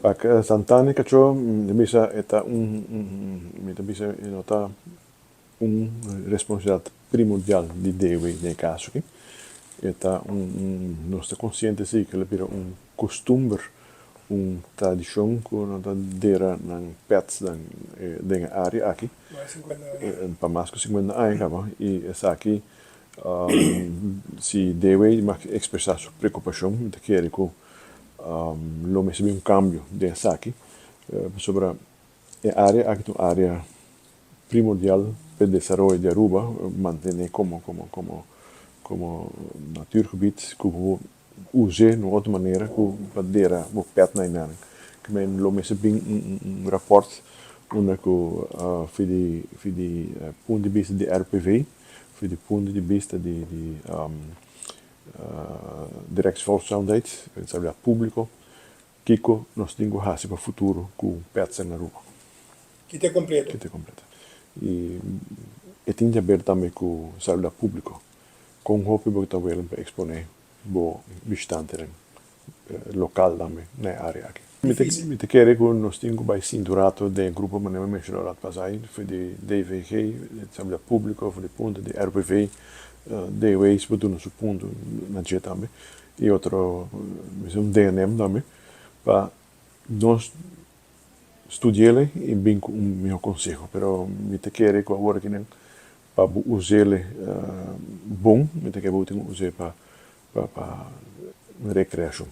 Pa Santana Cachó, mi ta bisa e ta un, mi ta bisa e no ta un responsabilidat primordial di DW den e kaso aki. E ta un, nos ta konsiente si ku el a bira un kustumber, un tradishon ku nan ta dera nan petsnan den e área aki pa mas ku sinkuenta aña kaba i esaki si DW mag ekspresá su preokupashon mi ta kere ku lo mester bin un kambio den esaki pasobra e área aki ta un área primordial pa e desaroyo di Aruba, mantene komo komo komo komo natuurgebied ku bo us'é na un otro manera ku pa dera bo pèt na einan. Ke men lo mester bin un un rapòrt unda ku for di for di punto di bista di RPV, for di punto di bista di di Directie Volksgezondheid, Responsabilidad Publico, Kiko nos tin ku hasi pa futuro ku pets na Aruba? Kite kompleto. Kite kompleto. I e tin di haber tambe ku saludat públiko. Kon hopi bo ta welen pa eksponé bo bishitantenan lokal tambe na e área aki? Mi ta kere ku nos tin ku bai sinti un rato den e grupo manera mi menshoná un rato pasá for di DVG, saludat públiko, for di punto di RPV, DW si bo duna su punto na dje tambe. Y otro mester un DNM tambe pa nos studiele y bin cu un miho conseho. Pero mi ta kere cu awor akinan pa bo usele bon, mi ta kere bo tin us'e pa pa recreacion.